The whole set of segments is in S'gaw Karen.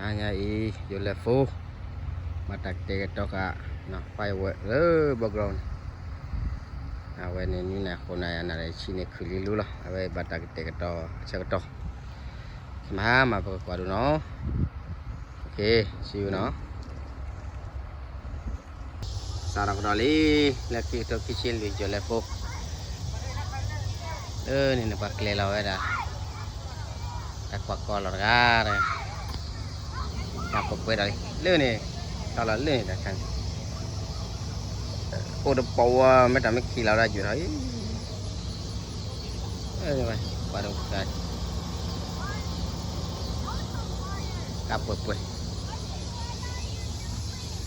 ညါအံၤ ယိၤလဲၣ်ဖိ ဘၣ်တၢ်ကတဲာ်ကတီၤဃာ် firework လၢ background န့ၣ် အဝဲန့ၣ် နွံနၤဃိးနၤယၤနၤဒီး ဆံန့ၣ်ခုၣ်လံလူလီၤ. အဝဲဘၣ်တၢ်ကတဲာ်ကတီၤအဆၢကတီၢ် မဟါမးပကကွၢ်ဒိၣ်နီၤ. စံးဝဲနီၤ စးထီၣ်ကဒီးလံ လၢခံကထိခံဆံလွံၢ် ယိၤလဲၣ်ဖိ လၢန့ၣ်နပှၤကျဲၤလီၤဝဲဒၣ် တၢ်ကွၢ်ကီလီၤတဂၤတဂၤ တၢ်ပှဲၤပှဲၤဒီးလံ လၢန့ၣ် ထီၣ်လီၤလၢန့ၣ်တၢ်ခါန့ၣ် အိၣ်တပီၢ်ဝဲ မ့ၢ်တၢ်မ့ၢ်ခံးလီၤဒၣ်ယိၤထီၣ်အံၤ ကွၢ်ဒိၣ် ကါပှဲၤပှဲၤ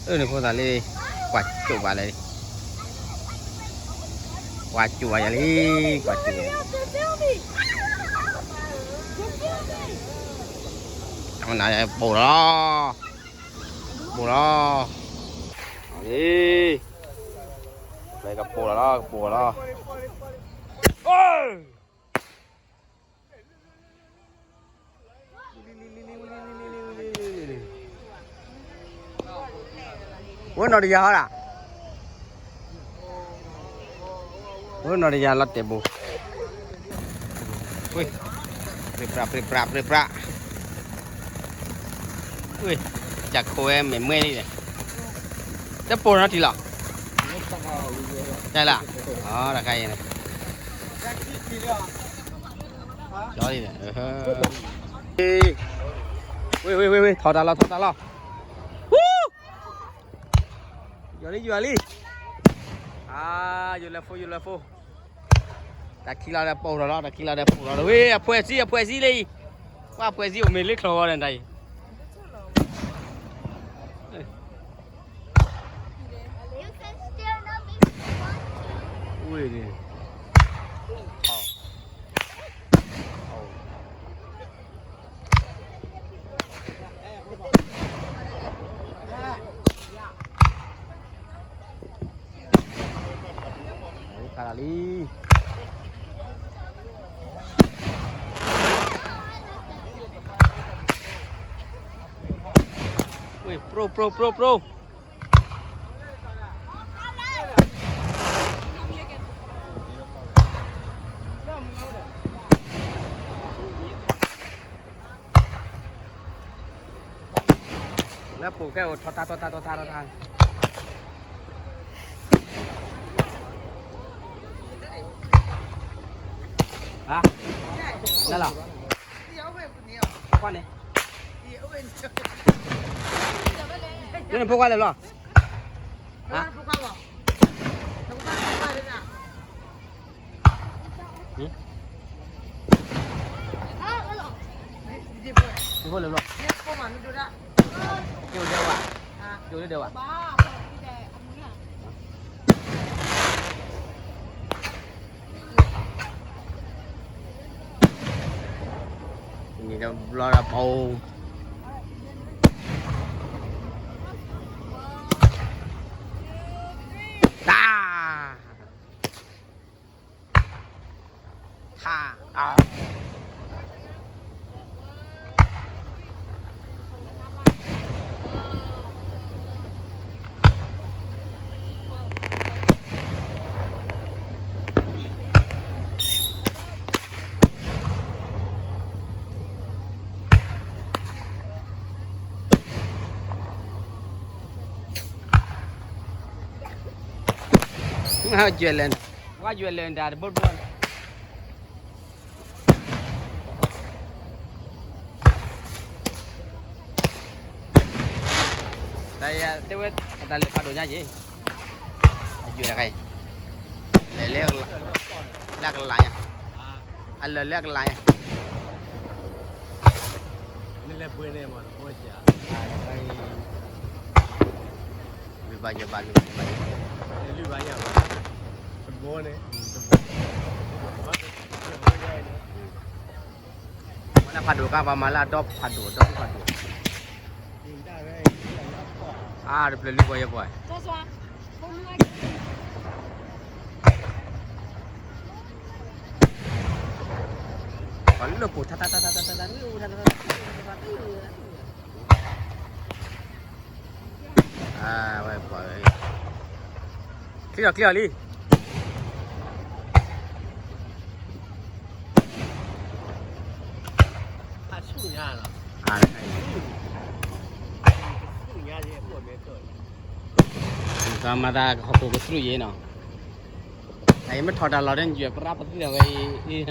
အၢ န့ၣ်ဖိသၣ်လံ ကွၢ်ကၠိၣ်ဘၣ်လဲၣ် ကွၢ်ကၠိၣ်ဘၣ်ယၤလံ ကွၢ်ကၠိၣ်ဘၣ် ပိၢ်လီၤ ပိၢ်လီၤ လံ ကပိၢ်လီၤလီၤ ကပိၢ်လီၤလီၤ ဝဲနီၢ်တယၤဟီဒၣ် ဝဲနီၢ်တယၤလီၤတဲာ်ဘိ ပြ့ပြး ပြ့ပြး ပြ့ပြး ဝဲ ကၢ်ခိၣ်ဝဲမဲာ်မွဲလံဒီး တပိၢ်နီတံၢ်လီၤ တၢ်လၢ အတခါအံၤန့ၣ် ကၠီလံဒီး ဝဲ ဝဲ ဝဲ ဝဲ ထီၣ်တၢ်လီၤ ထီၣ်တၢ်လီၤ ဝူ ယွၤလံ ယွၤလံ အါ ယိၤလဲၣ်ဖိ ယိၤလဲၣ်ဖိ တၢ်ခံးလီၤဒီးပိၢ်ထီၣ်လီၤ တၢ်ခံးလီၤဒီးပိၢ်ထီၣ်လီၤ ဝဲ အဖှဲးစံ အဖှဲးစံလံ ကွၢ်ဖှဲးစံအိၣ်မ့ၢ်လၢချီၣ်ဂီၤန့ၣ်တၢ်အံၤ ဝဲန့ၣ် ခါလီၤလံ ဝဲ ပြိ ပြိ ပြိ ပြိ လၢပူၤကဲအိၣ်ထီၣ်တၢ်ထီၣ်တၢ်ထီၣ်တၢ်ထီၣ်တၢ် ဟါ လၢလီၤ ကွၢ်န့ၣ် နဖိခွါလဲၤဘျီ ဟါ နဖိလဲၤဘျီ ကၠိဒဲးဝဲ ကၠိလၢဒဲးဝဲ န့ၣ်ဒီးဘျီဒီးပအိၣ် တၢ် ထါ အါ ဝဲလဲၣ် ဝဲလဲၣ်တၢ်တဘိတဘိ တၢ်ယတဲဝဲ တၢ်လဲၤဖးဒိၣ်ညါက့ၤ အယွၤတခါအံၤ လဲၤလၢ လၢကလၤညါ အလၢာ်လၢကလၤညါ မ့ၢ်လဲၤပှ့ၤန့ၣ်မးတဘိစၢ် လွံၢ်ဘၣ်ယဲၢ်ဘၣ်လွံၢ်ဘၣ်ယဲၢ်ဘၣ် လွံၢ်ဘၣ်ယဲၢ်ဘၣ် တဘိန့ၣ် မ့ၢ်လၢဖးဒိၣ်ကါ ပှၤမၤလၢအဒီဖးဒိၣ် ဒီဖးဒိၣ် အါ တဖျၢၣ်လွံၢ်ဘၣ်ယဲၢ်ဘၣ် ပှၤလၢပိာ်ထါထါထါထါထါထါထါ လၢအိၣ်ထါထါထါထါထါထါထါထါ ချ့လီၤ ချ့လီၤလံ. မၤသးဟီၣ်ခိၣ်ကဆူၣ်ယဲနီၤ, အမ့ၢ်ထီၣ်တၢ်လီၢ်ဒီး ယွဲၢ်ပရၢပသံၣ်ဝဲအံၤ,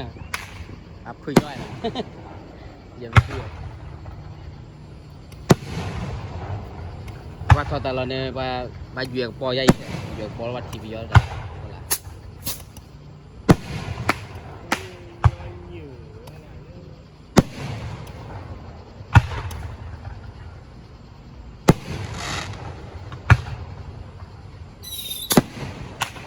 အဖုၣ်ယီၤနီၤ, ယွဲၢ်ပသံၣ် ပှၤထီၣ်တၢ်လီၢ်န့ၣ် ပှၤယွဲၢ်ကပီၤယါအံၤ, ယွဲၢ်ကပီၤလၢပှၤထံၣ်ပယီၤတၢ်, ပီၢ်က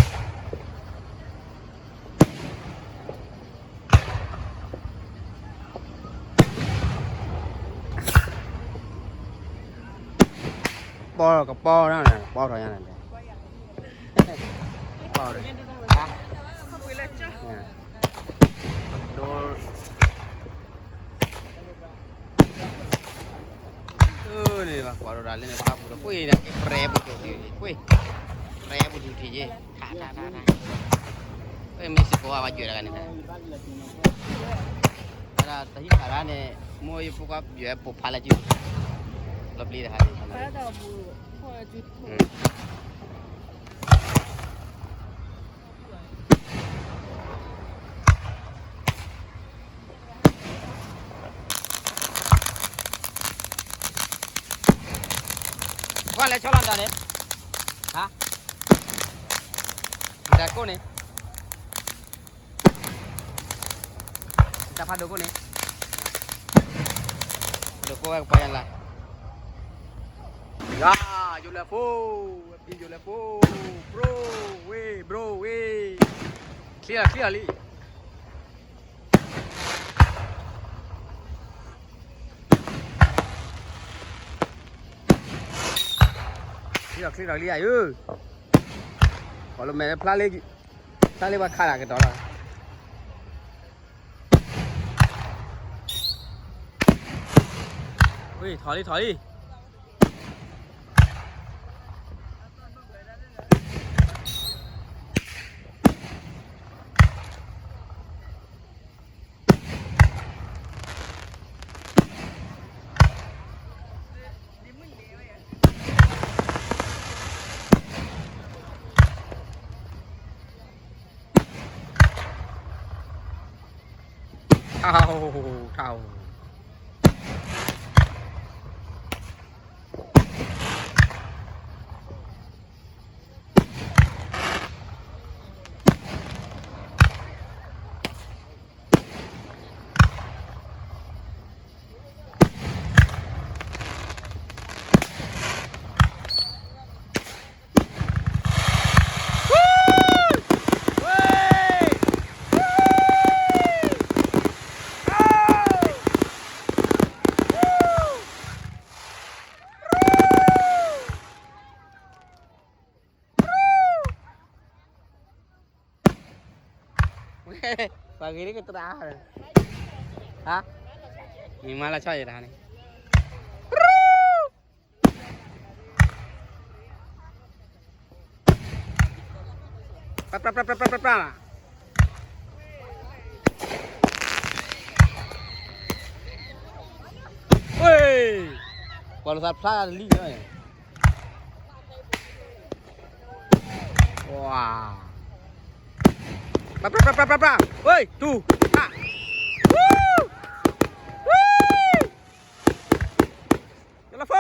ပီၢ်န့ၣ် ပီၢ်ထီၣ်ညါန့ၣ်, ပီၢ်, န့ၣ် ပှၤကွၢ်ဒိၣ်ဒၣ်လၢန့ၣ် ပှၤပူၤဒီး ကွ့ၢ်န့ၣ် ကဲပြဲပူၤထူၣ်ထံၣ်, ကွ့ၢ်, ပြဲပူၤထူၣ်ထံၣ်ယဲ, ထးထးထးထး, မ့ၢ်စ့ၢ်ကီးဝဲ ပှၤယွဲၢ်တဂၤန့ၣ်, ဝဲဒၣ်တဟံးခးဒၣ်န့ၣ်, မိၢ်ယဖိခွါယွဲၢ်ပိာ်ဖးလၢစု, လီၤပျံၤတဟါန့ၣ်, ကွၢ်လဲၤဆီလီၤတၢ်န့ၣ်, ဟါ, တၢ်ကိၢ်န့ၣ်, တၢ်ဖးဒိၣ်ကိၢ်န့ၣ်, ဒိၣ်ကိၢ်ဝဲကပီၤယါလၢ, ယၤ, ယိၤလဲၤဖိ, ယိၤလဲၤဖိ, bro, ဝ့, bro, ဝ့, ချ့လီၤ ချ့လီၤလံ. ချ့လီၤ ချ့လီၤလံဧါ, ခီလၢမဲာ်လၢဖျါလၢ, ဖျါလၢပှၤခးတၢ်ကတီၤလီၤ, ဝ့ၢ် ထီၣ်လံ ထီၣ်လံ. ထၢ်, ထၢ်. ပှၤဂ့ၤလၢကတြၢ်, ဟါ, မ့ၢ်မၤလၢဆီယဲတဟါန့ၣ်, ပြၢ, ဝ့ၢ်, ကွၢ်လိာ်သးဖျါလံန့ၣ်, ဝါ, ပြၢ, ပြၢ, ပြၢ, ပြၢ, ဝ့ၢ်, တူၢ်, ဟါ, ဝူ, ဝ့ၢ်, ယိၤလၢဖိ,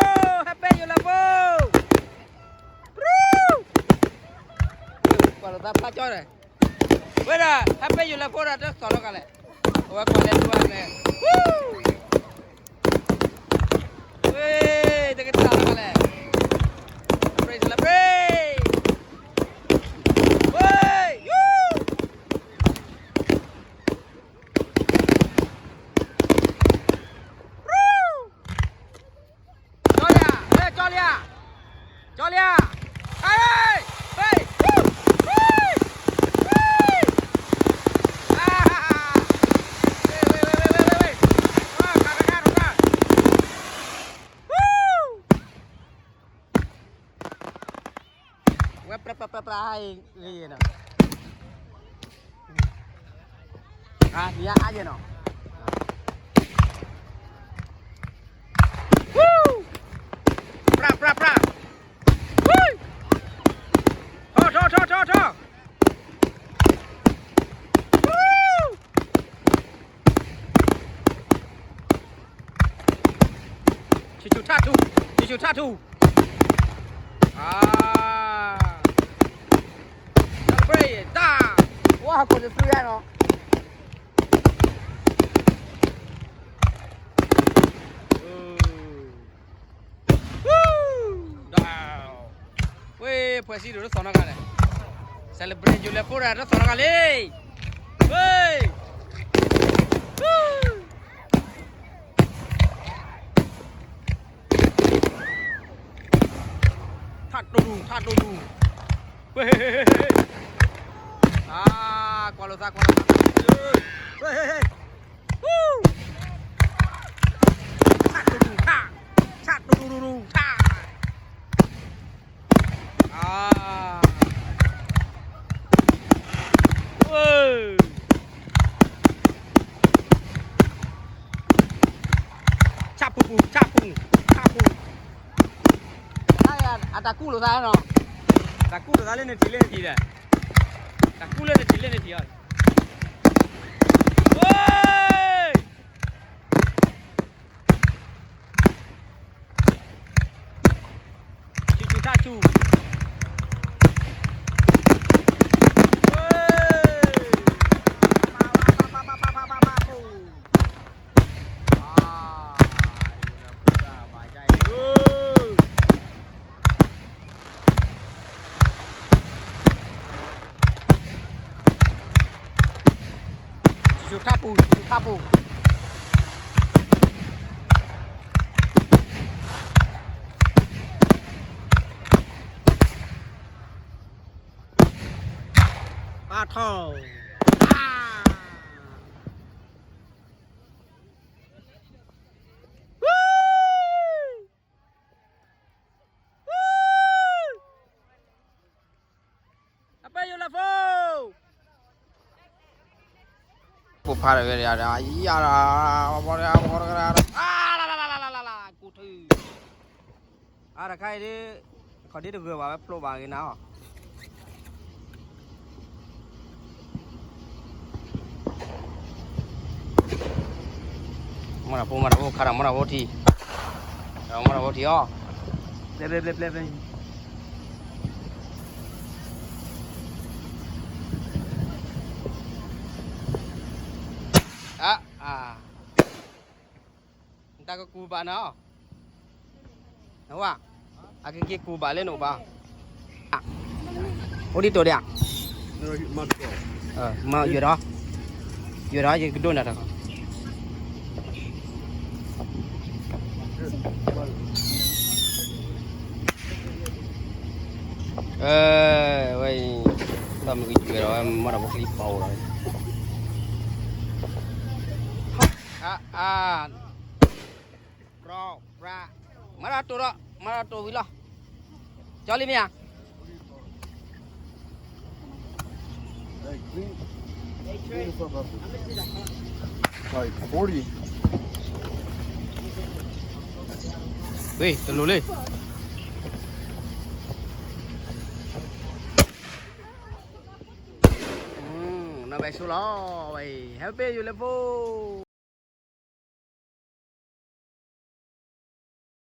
ဟဲပဲယိၤလၢဖိ, ပြူ, ကွၢ်လိာ်သးဖျါကၠီန့ၣ်, ဝဲဒၣ် ဟဲပဲယိၤလၢဖိဒီး တစီၢ်လီၤကလဲၣ်, အဝဲကွၢ်လဲၤတူၢ်ဝဲလဲၣ်, ဝ့ၢ်, တကတၢၢ်လီၤကလဲၣ်, ပြ့, လၢပြ့, ဝ့ၢ်, ယူ ကၠီလံဧါ, ကၠီလံဧါ, ကၠီလံဧါ, ဟဲ, ဟဲ, ဟဲ, ဟဲ, ဟဲ, ဝ့ၢ်, ဝ့ၢ်, ဝ့ၢ်, ဝ့ၢ်, ဝ့ၢ်, ဝ့ၢ်, ဝ့ၢ်, ပျၢ်ပျၢ်ပျၢ်ပျၢ် ဟါအံၤနီၤ, ဟါ နံၤအါယဲနီၤ, ပျၢ်ပျၢ်ပျၢ်, ထီၣ်ထီၣ်ထီၣ်ထီၣ်ထီၣ်, ဆူၣ်ဆူၣ်ထၣ်ထူ, ဆူၣ်ဆူၣ်ထၣ်ထူ, အါ, celebrate တၢ်, ဝါ ဟးကိးတသွံၣ်ယါနီၤ, ဒၣ်, ဝဲ ဖှဲးစံဒိၣ်တသီၣ်နီတဂၤလဲၣ်, celebrate ယူၤလဲၤဖိတဂၤတသီၣ်နီတဂၤလံ, ဝဲ ထၣ်တူၢ်တူၢ် ထၣ်တူၢ်တူၢ်, ဝဲ, အါ, ကွၢ်လိာ်သး ကွၢ်လိာ်သး, ဝဲ, ထၣ်တူၢ်တူၢ် ထၣ်, ထၣ်တူၢ်တူၢ်တူၢ် ထၣ်, အါ, ဝဲ ဆၣ်ပူၤပူၤ ဆၣ်ပူၤ ဆၣ်ပူၤ, အတၢ်ကူၣ်လိာ်သးနီၤ, တၢ်ကူၣ်လိာ်သးလၢနထံၣ်လၢနထံၣ်ဒီး, တၢ်ကူၣ်လၢနထံၣ်လၢနထံၣ်အီၤ, ဝဲ ဆူၣ်ဆူၣ်ထၣ်ဆူၣ်, ဆူၣ်ဆူၣ်ထၣ်ပူၤ ဆူၣ်ဆူၣ်ထၣ်ပူၤ, ပၢ်ထီၣ်, အါ, အပၢ်ယိၤလၢဖိ, ဖိဖးဒီးဝဲဒၣ်, ယၤဒီး, အါ, ကူၣ်ထု, အါ တခါအံၤဒ်, ခီၣ်ဒ်တဂၢၢ်ဘၣ်ဝဲဖျိဘၣ်ဂ့ၤနၤအီၤ မီၢ်တၢ်ဖိ မီၢ်တၢ်ဖိ ခါဒီးမီၢ်တၢ်ဖိထံ, မီၢ်တၢ်ဖိထံအီၤ, ပျဲၢ်ပျဲၢ်ပျဲၢ်ပျဲၢ်, အါ, အါ, နတၢ်ကကူဘၣ်နီၤ, နဝဲ, အကက့ၤကူဘၣ်လၢနအိၣ်ဘၣ်, အိၣ်ဒ်တိၢ်ဒ်ဧါ, မၤယွဲၢ်ဒီး, ယွဲၢ်ဒီးယကဒိၣ်နၤတၢ်, ဝဲအံၤ, ဒီးမ့ၢ်ကယွဲၢ်ဒီးဝဲ မီၢ်တၢ်ဖိချံပီၤအိၣ်ဒီး, အါ, အါ, ပြၢ, ပြၢ, မၤတၢ်တိၢ်ဒီး မၤတၢ်တိၢ်ဝံၤလီၤ, ကၠီလံမ့ၢ်ဧါ, ဝ့ၢ် တလိၣ်လံ, နီၢ်ဘဲဆိလီၤ, ဝဲအံၤ ဟဲပ့ၢ်ယိၤလၢဖိ